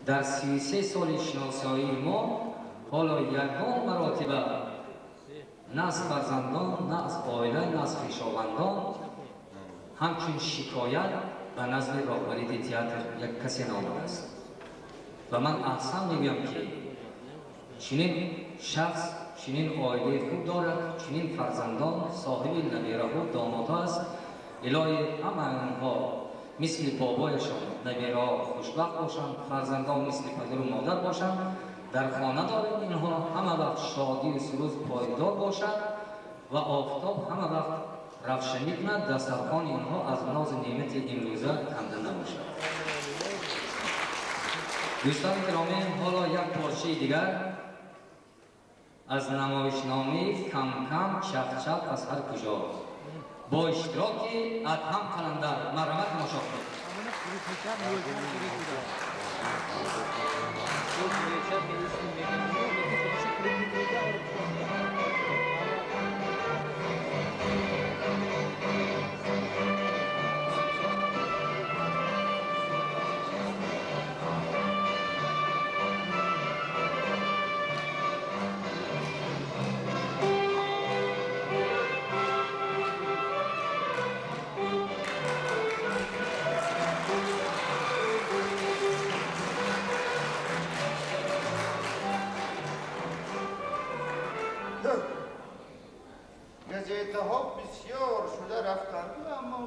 Дар 33 соли шиносоии мо ҳоло ягон маротиба на аз фарзандон, на аз оила, на аз хешовандон ҳамчун шикоят ба назди роҳбарии театр як касе наомадааст. Ва ман аҳсан мегӯям, ки чунин шахс чунин оилаи хуб дорад, чунин фарзандон, соҳиби набираҳу домодҳо аст. Илоҳи ҳама онҳо мисли бобояшон набираҳо хушбахт бошанд, фарзандон мисли падару модар бошанд, дар хона дорем инҳо ҳама вақт шодию суруз пойдор бошад ва офтоб ҳама вақт равшанӣ кунад, дастархони инҳо аз нозу неъмати имрӯза канда набошад. Дӯстони гиромӣ, ҳоло як порчаи дигар аз намоишномаи «Камкам чақчақ аз ҳар куҷо» бо иштироки Адҳам Қаландар. Марҳамат, тамошо кунед. Газетаҳо бисёр шуда рафтанд, аммо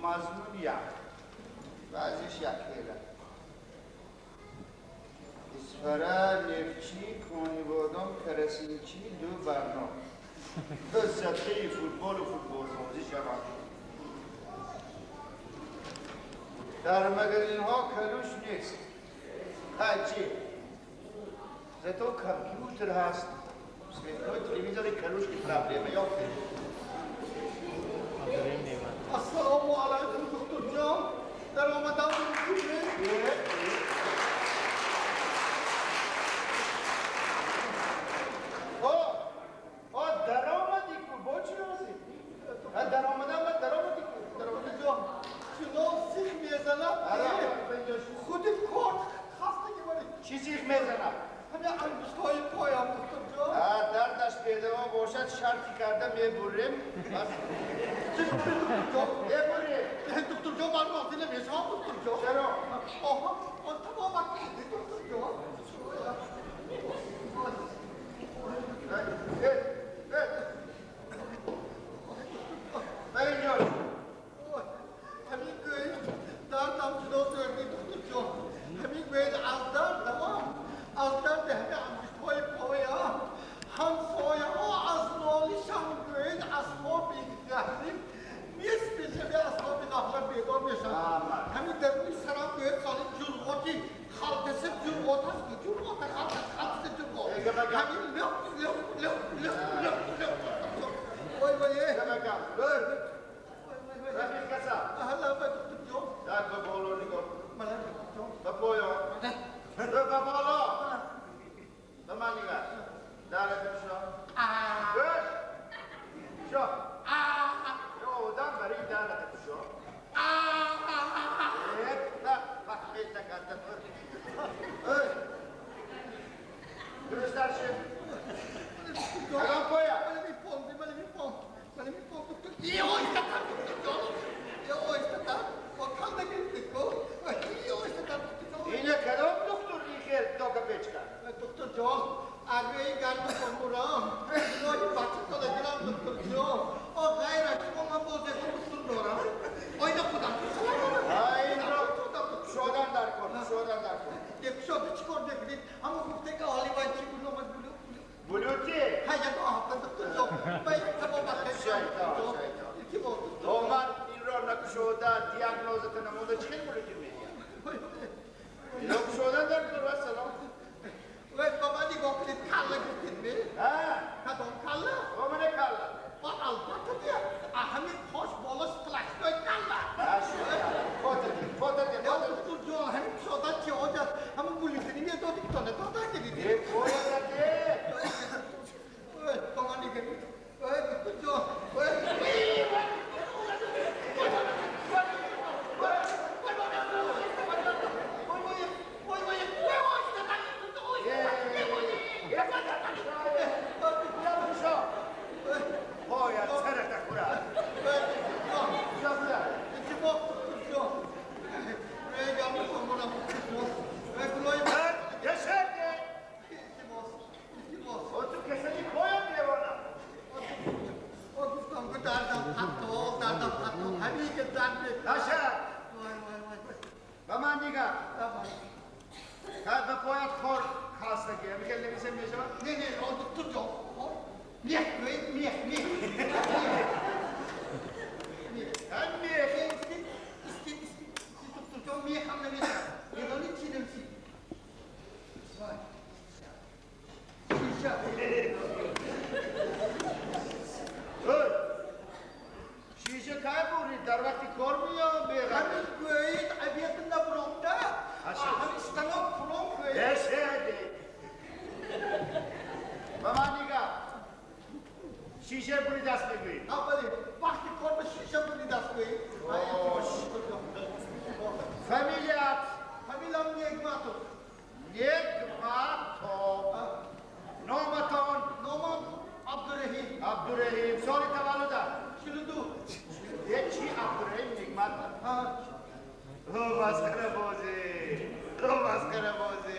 мазмун як, баъзеш якхела. Исфара, Нефтчи, Конибодом, Карасинчи, ду барном садқаи футболу футболбозӣ шаванд. Дар магазинҳо калуш нест, ҳачи зато компютер ҳаст, светҳои телевизори калуш ки проблема ёфтем. Ассалому алайкум, духтурҷон. Даромадам мумкин? О, даромадӣ ку, бо чӣ ҳозир? Даромадам ба даромадӣ ку. Духтурҷон, чунон сих мезанад, худи кор хастагӣ вале. Чӣ сих мезанад? Ҳамин ангуштҳои поям, духтурҷон. Дардаш бедаво бошад, шарти карда мебурем. Духтурҷон, мебурем. Духтурҷон, ман розӣ намешавам, духтурҷон. Чаро? Оҳо, он тамомат духтурҷон. Ба инҷо. Ҳамин гӯед дардам ҷудо зӯрди, духтурҷон. Ҳамин гӯед аз дардам, аз дарди ҳамин ангуштҳои поям ҳамсояҳо аз нолишам гӯед аз хоби ғафлат нисфи шаби аз хоби ғафлат бедор мешавам. Ҳамин даруни сарам гӯед соли ҷурғоти халтаси ҷурғот аст, ҷурғота халтаси ҷурғот. Ҳамин лӯқ лӯқ лӯқ лӯқ лӯқ лӯқ. Вой вой. Рафиқ каса. Аҳла ба, духтурҷон. Так, ба боло нигоҳ. Мана, духтурҷон. Ба поён. Ба боло. Ба ман нигоҳ. Дарата кушо. Гӯш. Кушо. Ё одам барои дарата кушо. Вақт пеш накарда. Эй. Дурусттар шуд. Кадом поя? Мана мепом, мана мепом. Мана мепом, доктор. Ё, духтурҷон. Ё, истатам. О, калда гирифтед ку. Ё, истатам, духтурҷон. Ина кадом доктор ихел тока печка? Духтурҷон, арвеи гарду комурам. Илоҳи бача солагирам, духтурҷон. О, ғайр аз шумо ман боз ягон духтур дорам. Оина худам Инро кушодан дар кор, кушодан дар кор. Кушода чӣ кор мекунед? Ҳамо гуфте ки оливай чӣ буд номаш булу? Булути? Ҳа, ягон ҳафта, духтурҷон. Ба як табобат. Шайтон, шайтон. То ман инро накушода, диагнозата намуда, чӣ хел булути медиҳам? Ино кушодан дар кор, вассалом. Вай, ба ман нигоҳ кунед, калла гуфтед ме? Ҳа. Кадом калла? Омана калла. Ба албатта дия. Ҳамин пош боло сплошной калла. Фотоди, фотоди. Духтурҷон, ҳамин кушодан чӣ ҳоҷат? Ҳамин булютини медодӣ, то надода гиридӣ. Е, фотоди. Ба ман нигоҳ кунед. Вай, духтурҷон. Вай. Кай ба поят хор хастагӣ, ҳамин хел нависем мешавад? Не, не, духтурҷон, мех гӯед, мех, мех. Ҳам мех. Истед, истед, духтурҷон, мех ҳам намешавад. Медонед чӣ нависед? Вай. Шиша. Ой! Шиша кай бурид? Дар вақти кор меё беғараз? Ҳамин гӯед, обеда набуромда, ҳамин станок фулон гӯед. Эшеде. Ба ман нигаҳ. Шиша буридаст мегӯӣ? Бале, вақти кор ба шиша буридаст гӯед. Ош. Фамилият? Фамилиям Негматов. Негматов. Номатон? Номам Абдураҳим. Абдураҳим. Соли таваллудат? 42. Е, чӣ Абдураҳим Негматов? О, масхарабозӣ. О, масхарабозӣ.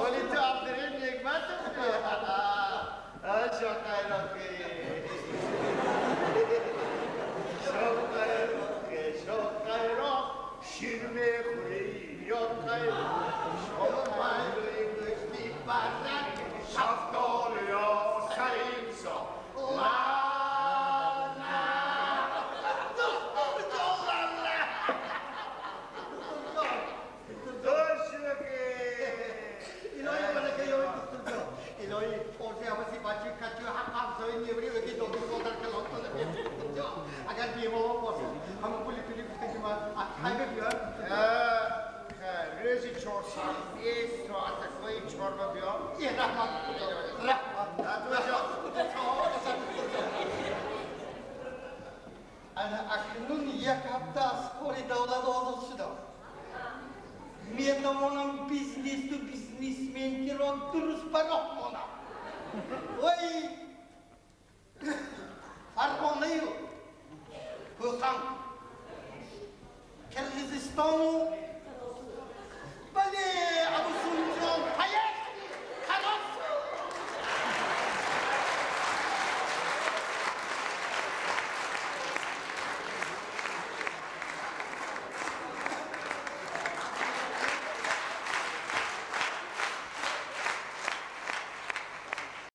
Оли ту Абдураҳим Негматов? Шоқайроқӣ. Шоқайроқӣ, шоқайроқ. Шир мехӯрӣ ё қайроқ? Шоқайроқӣ гӯшт мепазад, шафтолуё саримсо. Ла, ла. Духтурҷон, ла, ла. Дошӯқӣ. Илоҳӣ барака ёбед, духтурҷон. Илоҳӣ орзуи ҳаваси бачаи качу ҳақ ҳамсояи невари ваки доду модар калон кунад, духтурҷон. Агар бемор бошад, ҳамон пули тули гуфта ки ман аз хайма биёрам. Рӯзи чоршанбе соатакҳои чорба биё. Е, раҳмат, духтурҷон, раҳмат. Ана акнун як ҳафта аз кори давлат озод шудам. Метавонам бизнесу бизнесменкиро дуруст ба роҳ монам. Вой, Фарғонаю Қӯқанд, Қирғизистону